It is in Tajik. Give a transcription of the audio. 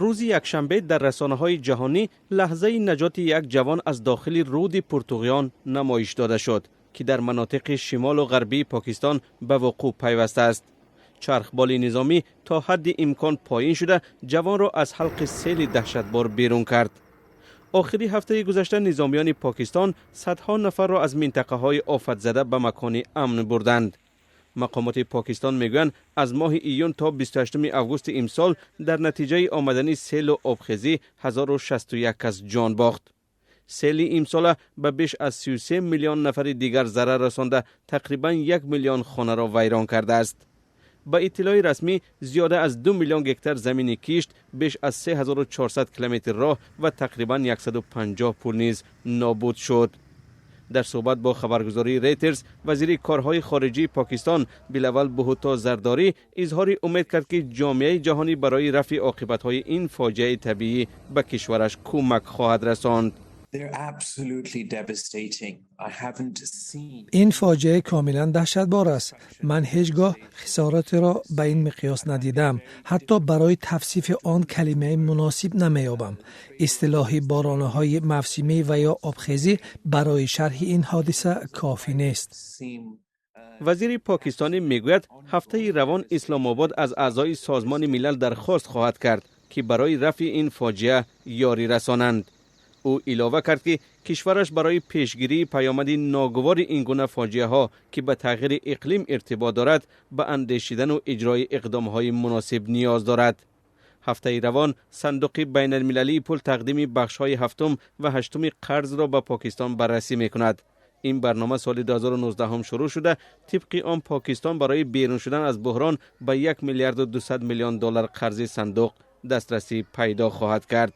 Рӯзи якшанбе дар расонаҳои ҷаҳонӣ лаҳзаи наҷоти як ҷавон аз дохили руди Пуртуғён намоиш дода шуд, ки дар манотиқи шимолу ғарбии Покистон ба вуқӯъ пайвастааст. Чархболи низомӣ то ҳадди имкон поин шуда, ҷавонро аз ҳалқи сели даҳшатбор берун кард. Охири ҳафтаи гузашта низомиёни Покистон садҳо нафарро аз минтақаҳои офатзада ба макони амн бурданд. Мақомоти Покистон мегӯянд, аз моҳи июн то 28 августи имсол дар натиҷаи омадани селу обхезӣ 1061 кас ҷон бохт. Сели имсола ба беш аз 33 миллион нафари дигар зарар расонда, тақрибан 1 миллион хонаро вайрон кардааст. Ба иттилои расмӣ, зиёда аз 2 миллион гектар замини кишт, беш аз 3400 километр роҳ ва тақрибан 150 пул низ нобуд шуд. Дар суҳбат бо хабаргузории Рейтерс, вазири корҳои хориҷии Покистон Билавал Бҳутто Зардорӣ изҳори умед кард, ки ҷомеаи ҷаҳонӣ барои рафъи оқибатҳои ин фоҷиаи табиӣ ба кишвараш кӯмак хоҳад расонд. Ин фоҷиа комилан даҳшатбор аст. Ман ҳеҷ гоҳ хисоротеро ба ин миқёс надидам. Ҳатто барои тавсифи он калимаи муносиб намеёбам. Истилоҳи боронаҳои мавсимӣ ва ё обхезӣ барои шарҳи ин ҳодиса кофӣ нест. Вазири покистонӣ мегӯяд, ҳафтаи равон Исломобод аз аъзои Созмони Милал дархост хоҳад кард, ки барои рафъи ин фоҷиа ёрӣ расонанд. Ӯ илова кард, ки кишвараш барои пешгирии паёмади ногувори ин гуна фоҷиаҳо, ки ба тағйири иқлим иртибот дорад, ба андешидану иҷрои иқдомҳои муносиб ниёз дорад. Ҳафтаи равон Сандуқи байналмилалии пул тақдими бахшҳои ҳафтум ва ҳаштуми қарзро ба Покистон баррасӣ мекунад. Ин барнома соли 2019 шурӯъ шуда, тибқи он Покистон барои берун шудан аз буҳрон ба 1 миллиарду 200 миллион доллар қарзи сандуқ дастрасӣ пайдо хоҳад кард.